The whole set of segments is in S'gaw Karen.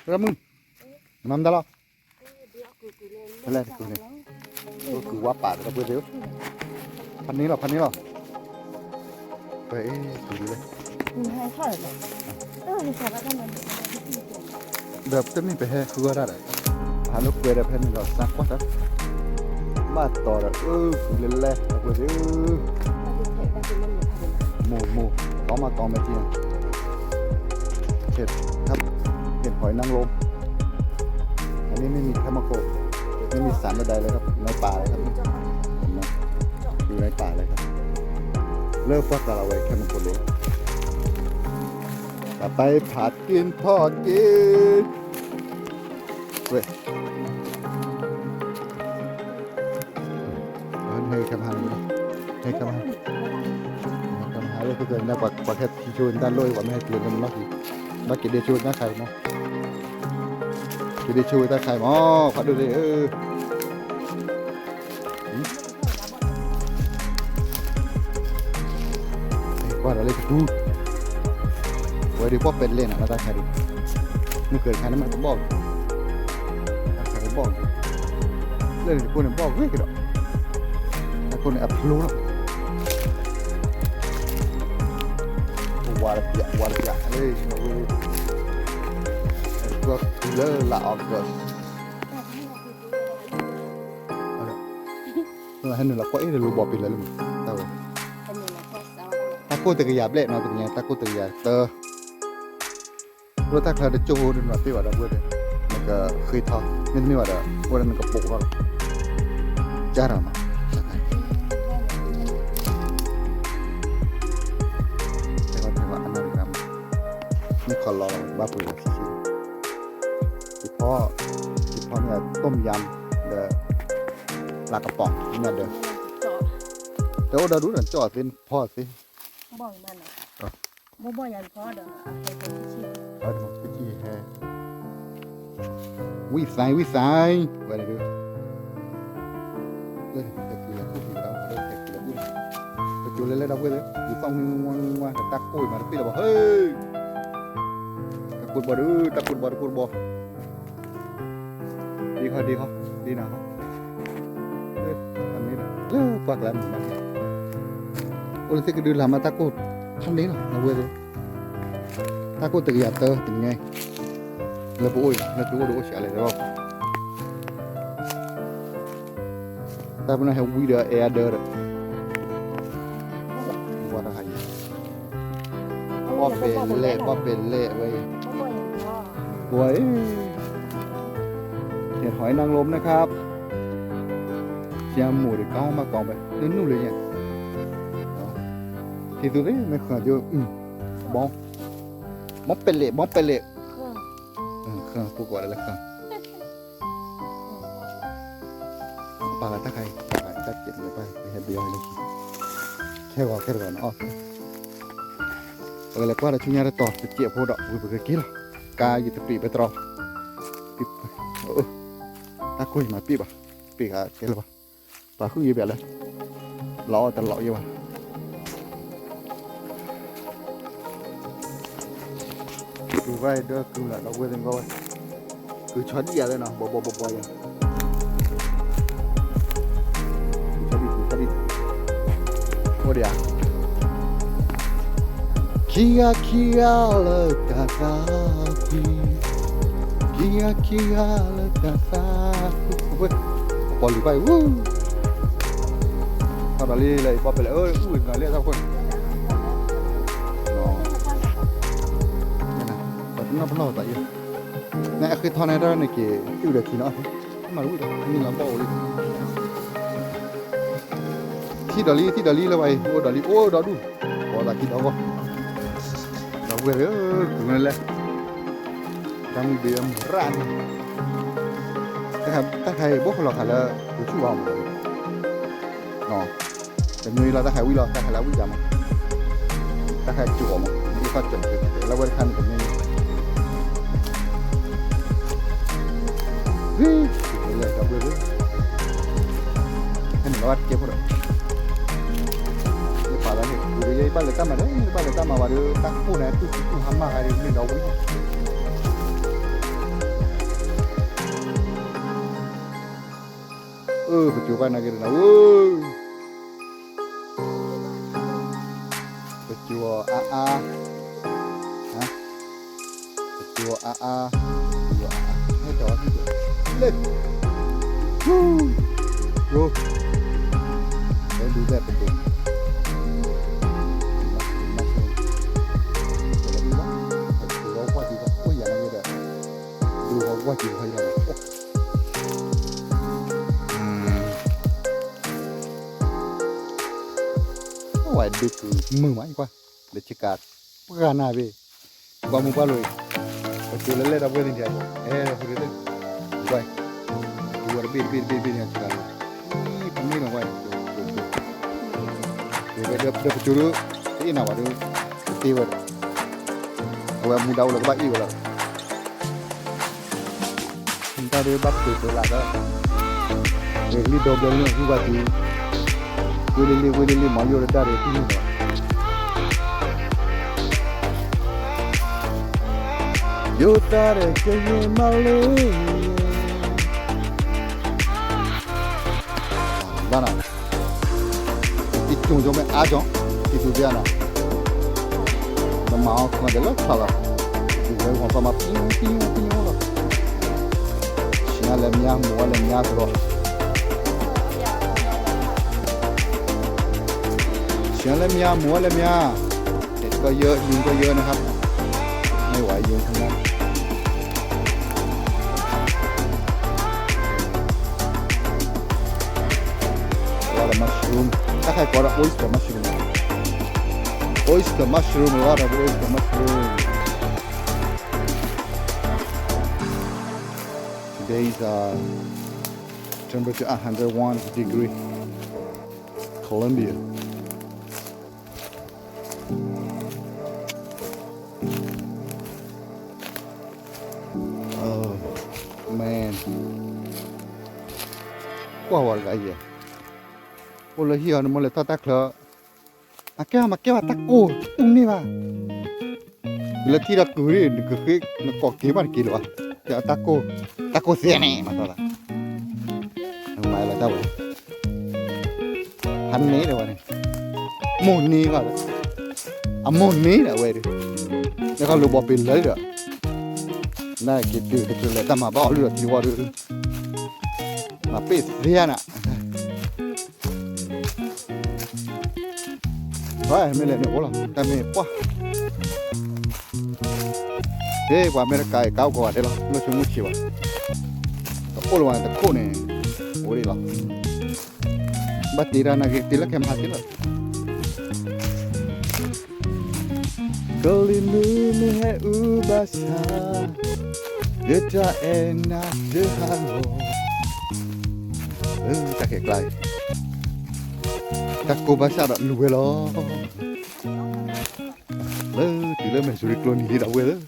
ရမုၢ်, နမၤမတၤလီၤ, ဖဲလဲၣ်တကူန့ၣ်, အိၣ်ကူဝါပာ်ဒီးပှဲၤသ့ၣ်, ဖးန့ၢ်လီၤ ဖးန့ၢ်လီၤ, ပှဲၤအ့ၣ်ကူဒ်လဲၣ် ဒီးတမ့ၢ်ပဟဲဃုအီၣ်တၢ်ဒီး, ဟးလိာ်ကွဲဒီးဖဲန့ၣ်ဒီးစးကွၢ်တၢ်, ဘၣ်တီၤဒီးအၢကူလဲၤလဲၤ အဝဲသ့ၣ်ဧၢ, မိၢ်မိၢ်, ကီမးကီမဲာ်ထံ, เห็ดหอยนางรม, อันนี้ไม่มีเคมีคอล, ไม่มีสารใดๆเลยครับ ในป่าเลยครับ อยู่ในป่าเลยครับ เลิกว่าตลาดไว้แค่มงคลหลวง จะไปผัดกินทอดกิน เว้ย ဟဲကမၤဟါလၢ ဟဲကမၤဟါလၢ ပှၤခဲထံဆိတၢ်လိၣ်အံၤ ပှၤမ့ၢ်ဟဲက့ၤလၢမနီၢ်ကံ, ဘၣ်က့ၤဒ့ဆိတၢ်ခါအံၤမး, က့ၤဒ့ဆိဝဲတၢ်ခါအံၤမး, ဖးဒိၣ်သ့ၣ်ဧၢ, ကွၢ်ဒီးလၢတပူၤ, ဝဲဒၣ်ပီၣ်ပဲလဲၣ်နီၤ တၢ်ခါဒံး, မ့ၢ်ကၢၤတခါန့ၣ်မးကဘီၣ်, တၢ်ခါကဘီၣ်, လၢန့ၣ်တခိၣ်န့ၣ်ဘီၣ်ဂ့ၤကဒီး, တၢ်ခိၣ်န့ၣ်အဖျိလီၤ, ဝါတပျး ဝါတပျးလၢ, လၢလါ August ဟဲနုာ်လီၤကွၢ်အ့ၣ်ဒီးလိၤဘီပ့ၤလၢလၢမး, တၢ်ဝဲ, တၢ်ကိၢ်တကယၤဘျဲၣ်နီၤ တကယၤ တၢ်ကိၢ်တကယၤတၢ, လၢတၢ်ချၢတကၠိၢ်ဖိဒ်နသ့ၣ်ဘၣ်ဒီပုၢ်ဝဲၢ်သ့ၣ်, နကဃ့ထီ, မ့တမ့ၢ်ဘၣ်ဒီး အိၣ်ဒီးနကပိာ်ထီၣ်လီၤ, ကၢ်ထီၣ်နီၤ, ထဲထဲအနၢ်တဂၤမး, မ့ၢ်ခီလီၤလီၤ ဘၣ်ပှ့ၤလီၤဆံးဆံး, ယဖီ, ယဖီန့ၣ် ต้มยำ ဒီး ปลากระป๋อง ညၣ်ဒၢ, တအိၣ်ဒီဒူၣ်ဒီး ကၠီၣ်သ့ ဖီသ့ ဘီၣ်မးနီၤ, ဘီၣ်ဘီၣ်ယၤကဖီဒီး အဟဲဖီဆံးဆံး, ဟဲ, ဝံၣ်သဲ ဝံၣ်သဲ, ဝဲန့ၣ်ဒုး, လၢဟဲက့ၤလၢကူၣ်ဖံးကဒါ ဟဲက့ၤလၢကူၣ်ဖံး, ပကၠိလဲၤလဲၤဒီပုၢ်ဝဲၢ်သ့ၣ်, ယသီၣ်ဝံၣ်ဝံၣ်ဝါဝံၣ်ဝါ တၢ်ကိၢ်အံၤမးတပ့ၢ်လၢၤဘၣ် ဟဲ, တၢ်ကိၢ်တဘီဒုး တၢ်ကိၢ်တဘီ တၢ်ကိၢ်တဘီ ဒ့ခီ ဒ့ခီ ဒ့နၤခီ, လၢပှၢ်ကျါမုာ်မး, အိၣ်လၢသ့ၣ်ကဒုလၢ်မး တၢ်ကိၢ်ဖးန့ၣ်လီၤ အဝဲသ့ၣ်, တၢ်ကိၢ်တကယၤတၢတနံၤညါအံၤ, လၢပအိၣ်အံၤ လၢသုအိၣ်ဒီးအိၣ်ဆံးအါလဲၣ်သ့ၣ်, တၢ်ပနီၣ်ဟဲဝံဒီးအဲၣ်အဒၢဒီး ဝါတဟါယံၤ, ဘီၣ်ပဲာ်လဲၣ် ဘီၣ်ပဲာ်လဲၣ်ဝဲအံၤ, ဝဲအံၤ, เห็ดหอยนางรมนะครับ, แจ่วหมูดิ ကောင်းမးကောင်းပဲ နုၢ်နုၢ်လၢညါ, ထံသူသ့ၣ် မ့ၢ်ဃၢၤကၠိ, ဘီၣ်ပဲာ်လဲၣ် ဘီၣ်ပဲာ်လဲၣ်, ဃၢၤ ဖိကွၢ်လၢဃၢၤ ပာ်လၢတၢ်ခါအံၤ ပာ်လၢတၢ်စဲးလၢပၢ် ပဟဲဘျီလၢခံ ခဲဂီၤခဲတဂီၤနီၤအီၣ် ပကလဲၤကွၢ်ဒီးဆူညါတတီၤ တစဲးဖိဒီး ဝံၤပကက့ၤလီၤ ကါယတပ့ၤပဲတြီ တၢ်ကိၢ်ယမၤပ့ၢ်ဘၣ် ပ့ၢ်ဂၤကဲလၢၤဘၣ် ပှၤဃုယဲၢ်ဘၣ်လဲၣ် လီၤအီၣ်တလီၤယဲၢ်ဘၣ် ကုၤဝဲဒၢကုၤလီၤ ဒီပုၢ်ဝဲၢ်သ့ၣ်ကီးဝဲ ကုၤဆီဒံၣ်ယၤသ့ၣ်နီၤ ဘီဘီဘီဘီယၤ ကုၤဆီဒံၣ် ကုၤဆီဒံၣ် အိၣ်ဒံးဧါ ခံဂၤခံဂၤလၢတၢ်သးကွံ ခံဂၤခံဂၤလၢတၢ်သးကွံ ပှၤလူၤဘၣ်အံၤ ထီၣ်ဒီးလံလၢအံၤ ဘီၣ်ပဲာ်လဲၣ် အၢ အူၣ်ဝဲနၤလၢတၢ်ခိၣ်န့ၣ် ပှၤတနီၣ်ပနီၣ်ပသးအံၤ နအဃ့ထီၣ်န့ၣ်တၢ်န့ၣ်က့ၤ အုၣ်ဒီးထံနီၤ မၤတဝံၣ်ဒီး မံလီၤဘီၣ်အိၣ်လံ ထံၣ်ဒီးလံ ထံၣ်ဒီးလံလၢဝဲအံၤ အိၣ်ဒီးလံ အိၣ်ဒီးဒူၣ် ပှၤသးခံဒီးဂီၢ် ဒီပုၢ်ဝဲၢ်သ့ၣ် ကုၤမ့ၢ်လဲၣ် တၢ်မုၢ်ဘ့ၣ်မုၢ်ရၣ်န့ၣ် တၢ်ခါအံၤ ဘိၣ်ခလီၤခါလၢ ပူၤဆူၣ်ဘၣ်မး တမံၤလီၤ တၢ်ခါဝံၣ်လီၤ တၢ်ခါလၢဝံၣ်ယၤမး တၢ်ခါကၠိၤမး မ့ၢ်ကီၢ်ကၠိၤက့ၤ လၢဝဲတခါန့ၣ်တမံၤ ဝံၤ လဲၤကဝ့ၤဝဲ ဟဲနုာ်လီၤဘၣ်တကဲဖိဒီး ယပာ်လီၤန့ၣ် ပူၤဒီးယဘၣ်လဲၤတၢ်မၤဒီး ယဘၣ်လဲၤတၢ်မၤဝဲဒီး တၢ်ကိၢ်န့ၣ် တူၢ်တူၢ်ဟါမၢ်ဂၤဒီး မ့ၢ်ဒီးဝံၤ ပစိၤဘၣ်နာ်က့ဒီးနၤဧၢ, ပစိၤအါအါ, ပစိၤအါအါ, ပစိၤအါအါ, ဟဲဒီးဟဲဒီး, လၢ, ဟူ, ရိ, ဟဲဒူဘဲပစိၤ, ပစိၤဝဲဝဲဒံးဘၣ်, အိၣ်ယၤနာ်က့ဒီး, ပစိၤဝဲဝဲဒံးဘၣ်ယၤလီၤ. ဝဲဒုးကမုာ်မးအံၤကွၢ်, လၢဆ့ကၤပှၢ်နၢ်ဘ့ၣ်, ကွၢ်မုၢ်ပှၢ်လိၤအံၤ, ပစိၤလၢလဲၣ်ဒီပုၢ်ဝဲၢ်သ့ၣ်န့ၣ်, အဲၣ်ဒိးဃုာ်ဒၣ်, ကွၢ်, ပစိၤဝဲတဘ့ၣ်တဘ့ၣ်တဘ့ၣ်တဘ့ၣ်န့ၣ် ဆ့ကၤလီၤ, အံၤပမ့ၢ်မးကွၢ်, ဒီးပစိၤဒုး, တအ့ၣ်နၤဘၣ်ဒီး, တတ့ဝဲဒီး, အဝဲအမူဒါအိၣ်လၢကဘၣ်အ့ၣ်ဝဲလီၤ. တၢ်ဒုးဘၣ်ပတုာ်ပၢလၢ်ဒီး, ဂ့ၤကလံၣ်ဒီဘျီလၢဟူဘၣ်တုၤ, ဝ့ၢ်လ့လ့ဝ့ၢ်လ့လ့မၤယိၣ်လၢတၢ်ဒုးတူၢ်န့ၣ်လီၤ, ယိၤတၢ်ဒီးကယဲၢ်မးလၢ, ဘၣ်နၤ ကံၢ်ကၠိကၠိမ့ၢ်အါကၠီ, ကံၢ်သူဘၣ်နၤ, နမၤအီၤခီဒဲးလၢခါလီၤ, ကံၢ်ဝဲဂီၤပှၤမၤပံပံပံလီၤ, ဆံးအါလဲၣ်မါ မိၢ်ဝဲလဲၣ်မါသရီ, ဆံးအါလဲၣ်မါ မိၢ်ဝဲလဲၣ်မါ, ကယၢ ယုံကယၢနဟး, မ့ၢ်ဝဲယုံခါ A lot of mushroom. တၢ်ခါကိးဒီး oyster mushroom. Oyster mushroom, a lot of oyster mushroom. Today's uh, temperature a hundred one degree. Colombia. Oh, man. ကွၢ်ဝဲတဂၤအံၤ, အိၣ်လၢဟံၣ်အီၤန့ၣ် မ့ၢ်လဲၤထီၣ်တၢ်ချၢ, အကဲမၤကဲဘၣ်တၢ်ကိၢ်တူၢ်န့ၢ်ဘၣ်, လၢထံဒီးကုၤန့ၣ် နကဃ့ နကိးက့ၤဘၣ်တက့ၤလၢၤဘၣ်, တၢ်ကိၢ်, တၢ်ကိၢ်သ့န့ၣ် မၤသီလၢ, မၤလၢတၢ်ဝဲ ဟးန့ၢ်ဒီးဝဲန့ၣ်, မိၢ်န့ၢ်ဘၣ်ဒီး, အမိၢ်န့ၢ်ဒီးဝဲဒီး, လၢကလိာ်ဘီပ့ၤလၢဒီး, နက့ၤတုၤကတုၤလဲၤတၢ်မၤဘၣ်အီၤလုၢ်ဒီးထံဝီဒီး, မၤပ့ၢ်သ့နၤ, ပှၤမ့ၢ်လဲၤန့ၣ်အိၣ်လီၤ တၢ်မ့ၢ်ပှၢ်, ဟ့ၣ် ပှၤအမဲရကၤအံၤ ကါအိၣ်ကိးဂၤဒဲးလီၤ မ့ၢ်ဆိကမိၣ်ဆံးဘၣ်, တအိၣ်လၢၤဘၣ်န့ၣ် တခိၣ်န့ၣ်, အိၣ်ဒံးလီၤ, ဘၣ်တ့တၢ်နာ်က့ တ့လၢခဲမဟါတ့လီၤ, ကလံၤမုၢ်မ့ၢ်ဟဲအုဘၣ်ဆၣ်, ယတၢ်အဲၣ်နၤတဟးဂီၤ, လၢတၢ်ခဲကျါအံၤ, တၢ်ကိၢ်ဘၣ်ဆၣ်ဒီးလူၤဝဲလီၤ, လၢတုၤလၢမဲာ်ဆူၣ်ထံကျိနံၤလံဒီးဝဲလၢ,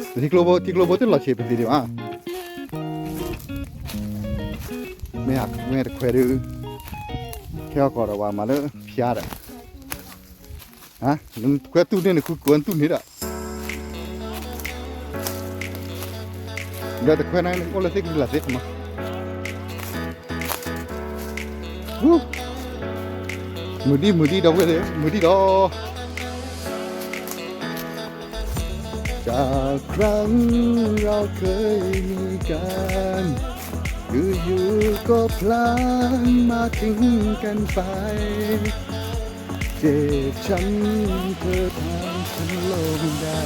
ထံကျိဘိ ထံကျိဘိတလီၤဆံးပသံးဒံးဘၣ်, မ့ၢ် မ့ၢ်တခွဲးဒုး, ခဲအီၣ်ကီးဒီးပှၤမၤလၢဖျါဒီး, ခွဲးတူၢ်န့ၢ်န့ၣ် ဃုကိးတူၢ်န့ၢ်ဒီး, ဒီးတခွဲးန့ၣ် အိၣ်လၢသ့ၣ်ကလၤသ့ၣ်မး, မုၢ်ဒံၣ်မုၢ်ဒံၣ်ဒီပုၢ်ဝဲၢ်သ့ၣ် မုၢ်ဒံၣ်ဒီး จากครั้งเราเคยมีกัน อยู่ๆ ก็พลันมาทิ้งกันไป เจ็บช้ำเธอทำฉันลงได้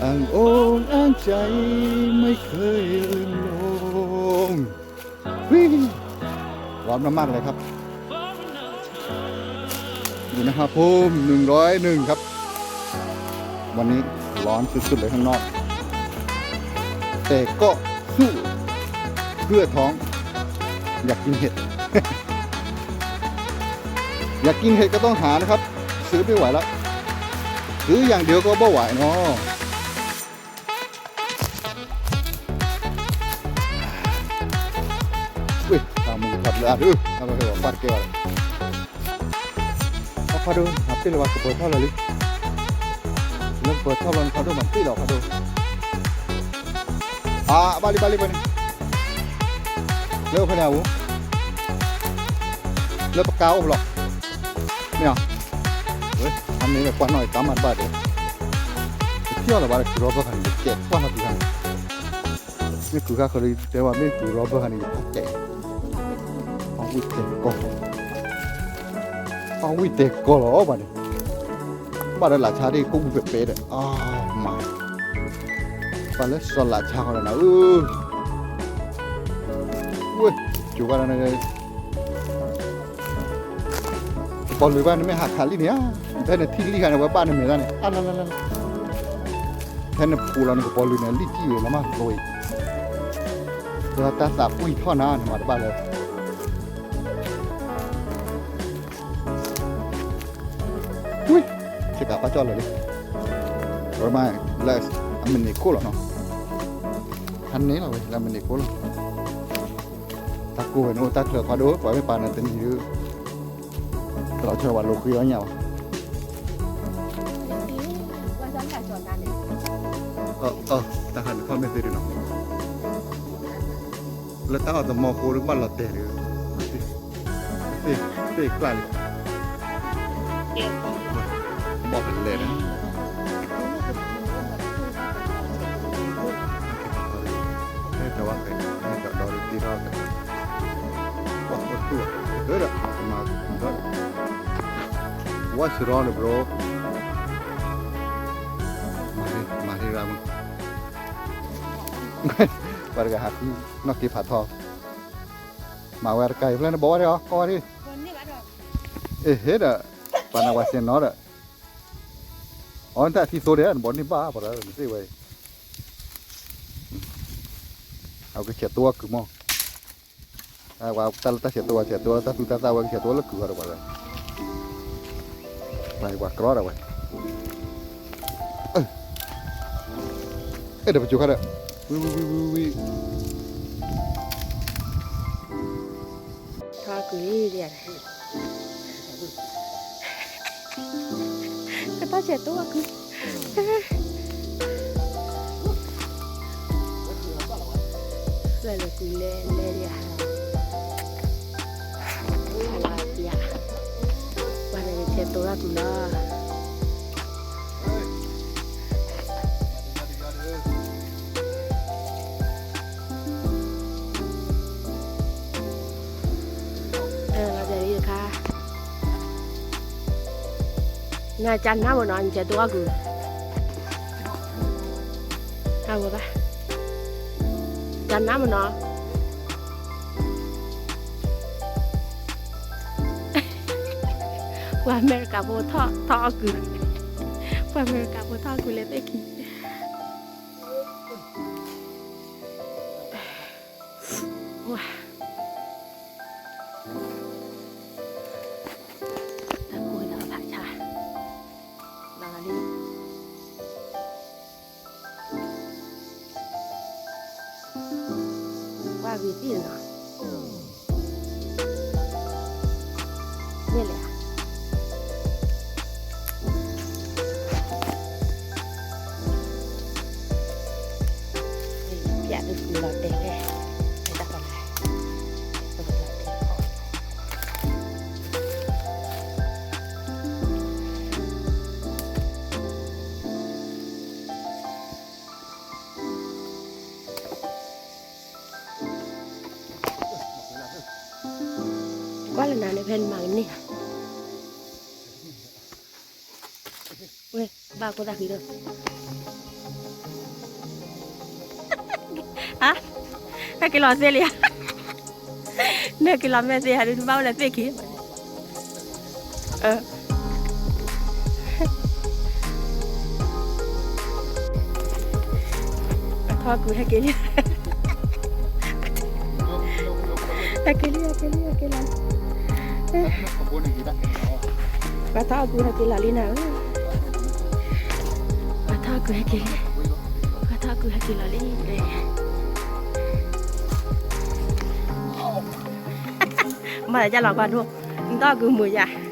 อ้างอกอ้างใจไม่เคยลืมลง ร้อนมากๆเลยครับ อุณหภูมิ หนึ่งร้อยหนึ่ง ครับ วันนี้ร้อนสุดๆเลยข้างนอก แต่ก็สู้เพื่อท้อง อยากกินเห็ด อยากกินเห็ดก็ต้องหานะครับ ซื้อไม่ไหวแล้ว ซื้ออย่างเดียวก็บ่ไหวเนาะ ဝ့ၢ် တၢ်မူထီၣ်လၢအဒုး အဝဲက့ၤပာ်တကဲဘၣ်လီၤ ဖးဒိၣ် မၤပ့ၢ်လၢၤဘၣ် ကပၢၤထီၣ်လီၤလံ လၢကပၢၤထီၣ်လီၤန့ၣ် ဖးဒိၣ်မၤပ့ၢ်လီၤ ဖးဒိၣ် အါ ဘၣ်လံ ဘၣ်လံ ဘၣ်လံ လၢဖဲန့ၣ်အူ လၢပကါအိၣ်ဖဲလဲၣ်, မ့ၢ်ဧါ, အန့ၣ်ကွၢ်နီၣ်အံၤ ကါမးတဘၣ်ဒီး, တထံၣ်အီၤလၢၤဘၣ်ဒီး ကုၤရီဘၢၣ်ခါန့ၣ် ကဲကွၢ်နီၣ်ကုၤခါန့ၣ်, မ့ၢ်ကုၤခါဃၢၤလၢတဲဘၣ် မ့ၢ်ကုၤရီဘၢၣ်ခါန့ၣ် ယဖးကဲ, အဝံၣ်တဲကီ, အဝံၣ်တဲကီလီၤဘၣ်န့ၣ်, ဘၣ်ဒီးလၢဆါဒ်ကိၣ်ပူၤပဲပဲဒီး, အမၤ, ပှၤလၢစီၤလးဆါဃီဒီးနၤဧၢ, ဝဲ, ကၠိၤဘၣ်ဒီး ကပီၤလုာ်ဘၣ်နမ့ၢ်ဟးခးလံန့ၣ်ဧါ, ဖဲနထံၣ်လံခါန့ၣ် ဝဲဘၣ်နမဲာ်တၢ်န့ၣ်, အလလလလ, ဖဲနဖူးလီၤနကပီၤလုာ်န့ၣ် လံၣ်ကံၣ်ဝဲလီၤမးလိအံၤ, တၢ်သးပှံၢ်ထီၣ်နၤ နမၤတဘၣ်လၢ ဝံ, စကးပာ်ကၠီၣ်လၢာ်လံ, ဝဲမး, လၢအမုၢ်နံၤခိၣ်လီၤနီၤ, ဟးန့ၢ်လီၤဝဲ လၢအမုၢ်နံၤခိၣ်လီၤ, တၢ်ကိၢ်ဝဲန့ၣ်အိၣ်တၢ်ချၢခွါဒိၣ် ပှၤမ့ၢ်ပာ်နၤတနံၤဒီး, တလီၤဆီဝဲလိာ်ဃံအီၣ်ညၣ်ဘၣ်, တၢ်ဟးန့ၣ်ထီၣ်မ့ၢ်သ့ဒ်နီၤ, လၢတၢ်အီၣ်သမီၤဃိဒီးကဘၣ်လီၤတဲာ်ဒီး, သ့ၣ်ကျၣ်လံ, ဘီၣ်ဖဲလဲၣ်ဒီး, ဟဲကၠီၤဝဲဖဲ, ဟဲကၠီၤဒီးတ့ထီၣ်ဖဲ, ဝဲသူၣ်ဒီး, What's wrong bro? မၤရံရၤမုၢ်, ပှၤတဂၤဟးဃုနီၣ်က့ဖးထီ, မၤဝဲတကါအံၤဖျဲၣ်န့ၣ် ဘီဝဲဒၣ်အီၤ ကီဝဲဒၣ်, အ့ဟ့ဒီး, ပှၤနဝၤစဲနီၤဒီး, အီနတၢ်သံသိဒီး နဘီန့ၢ်ဘၣ်ပှၤဒီး နသ့ၣ်ဝဲအံၤ, အကဆဲးတိအီၣ်ကုၤမီၢ်, တၢ်လၢတၢ်ဆဲးတိဝဲ ဆဲးတိတၢ်သူတၢ်သၣ်ဝဲ ကဆဲးတိလၢကုၤဃီဒီးပှၤဒီး, ပှၤပှၤကြီဒီးဝဲ, အဲၣ်ဒီးပစိၤခါဒီး, ဝံဝံဝံဝံဝံ ထီၣ်ကုၤလံ, ကထီၣ်ဆဲးတိအီၣ်ကုၤ, လဲၤလဲၤကုၤလဲၤလဲၤဒံးဧါ, ပှၤန့ၣ်ဆဲးတိအီၣ်ကုၤလီၤ. လီၤတဲာ်လံတခါ, နကနၣ်မနီၤ နကဲတိအီၣ်ကုၤ, ဟးဝဲဘၣ်, ကနၣ်မနီၤ, ပှၤအမဲရကၤဖိထီၣ်ထီၣ်အီၣ်ကုၤ, ပှၤအမဲရကၤဖိထီၣ်အီၣ်ကုၤလဲၤသ့ၣ်ခံ ဝါ, တၢ်ကိၢ်ဒီးဖးဆါ, လီၤလီၤလံ, ကွၢ်ဂ့ၤသ့ၣ်နီၤ, မ့ၢ်လဲၣ်ဧါ. ပျဲဒုးဃုလီၤတဲာ်လဲၣ်, တၢ်ကီလဲၣ်, ကွၢ်လၢနၤန့ၣ် ဖဲနမၤကန့ၢ်ဧါ, ဝဲ, ဘၣ်ကိၢ်သၣ်ဃံဒီး ဟါ, ဟဲက့ၤလီၤသ့လံဧါ, နဟဲက့ၤလီၤမ့ၢ်သ့ဧါ, ဒုးဘၣ်ဝဲလၢသ့ၣ်ခံ, ပှၤထီၣ်ကုၤဟဲက့ၤလံ, ဟဲက့ၤလံ ဟဲက့ၤလံ ဟဲက့ၤလီၤ, ပှၤထီၣ်အကုၤဟဲက့ၤလီၤလံနၤဧၢ, ပှၤထီၣ်အကုၤဟဲက့ၤလံ, ပှၤထီၣ်အကုၤဟဲက့ၤလီၤလံ, မၤသးဒ်လီၤကွၢ်ဒိၣ်, နထီၣ်အကုၤမုာ်ယၤ